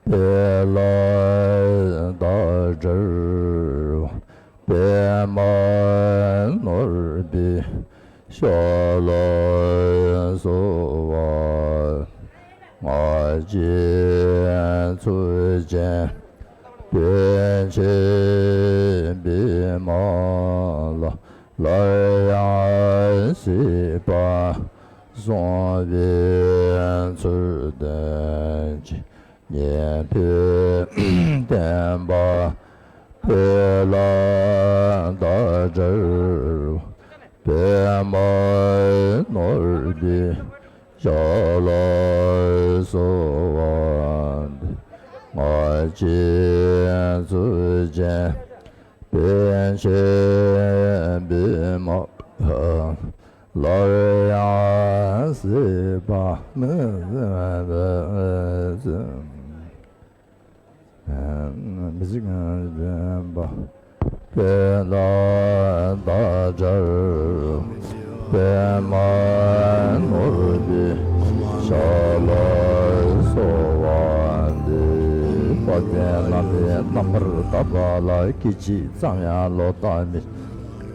སྤེལ་ལ་བདག་འབྲེལ་བ། པདྨ་ནོར་བུའི་ཞབས་ལ་གསོལ་བ། སྔར་གྱི་ཚུལ་ ཅན། དོན་ཆེན་པདྨ་ལ་སླར་ཡང་གཟིགས་པ། གསུངས་པའི་ཚུལ་བསྟན་ཅིང་ཉན་ཐོས་བསྟན་པ་སྤེལ་ལ་བདག་འདྲ་བ། པདྨ་ནོར་བུའི་ཞབས་ལ་གསོལ་བ་འདེབས། སྔར་བཞིན་ཚུལ་བཞིན་དཔལ་ཆེན་པདྨ་ལ་སླར་ཡང་གཟིགས་པ། མི་གཟིགས་པ། མི་གཟིགས་པ། པདྨ་ལ་བདག་འདྲ་བ། པདྨ་ནོར་བུའི་ཞབས་ལ་གསོལ་བ་འདེབས། དཔལ་ལྡན་བླ་མའི་རྣམ་པར་དག་པ་ལ། སྐད་ཅིག་ཙམ་ཡང་ལོག་ལྟ་མེད།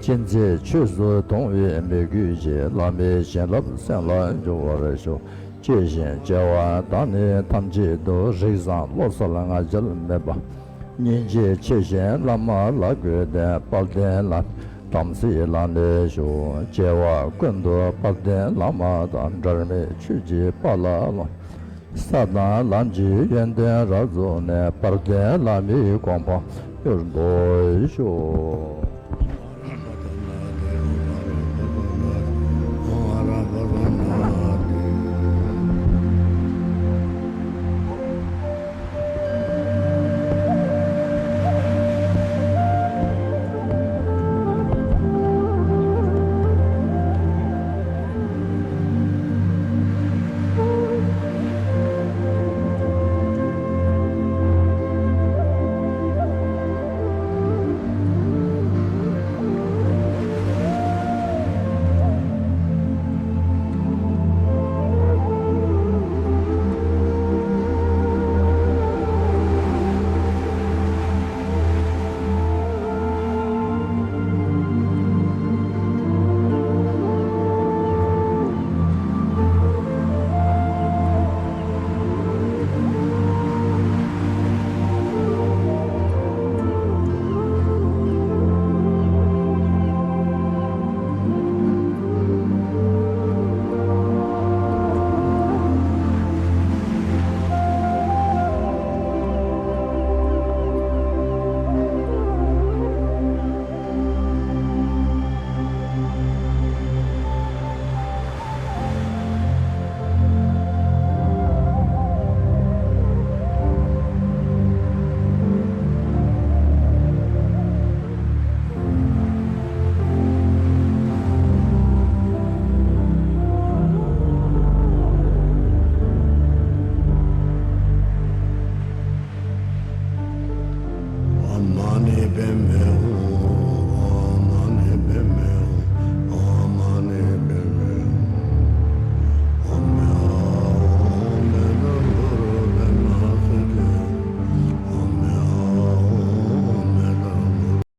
ཅི་མཛད་ཆོས་སུ་མཐོང་བའི་མོས་གུས་ཀྱིས། བླ་མའི་བྱིན་རླབས་སེམས་ལ་འཇུག་པར་ཤོག། ཅེས་བཞིན་བྱ་བ་དག་ནི་ཐམས་ཅད་དུ། རིགས་བཟང་བློ་གསལ་ང་རྒྱལ་མེད་པ། སྙིང་རྗེ་ཆེ་ཞིང་བླ་མ་ལ་གུས་ལྡན། དཔལ་ལྡན་བླ་མའི་དམ་ཚིག་ལ་ནི་ཞུགས། བྱ་བ་ཀུན་ཏུ་དཔལ་ལྡན་བླ་མ་དང་། འབྲལ་མེད་ཆོས་ཀྱི་དཔལ་ལ་ལོངས། ས་དང་ལམ་གྱི་ཡོན་ཏན་རབ་རྫོགས་ནས། དཔལ་ལྡན་བླ་མའི་གོ་འཕང་མྱུར་ཐོབ་ཤོག།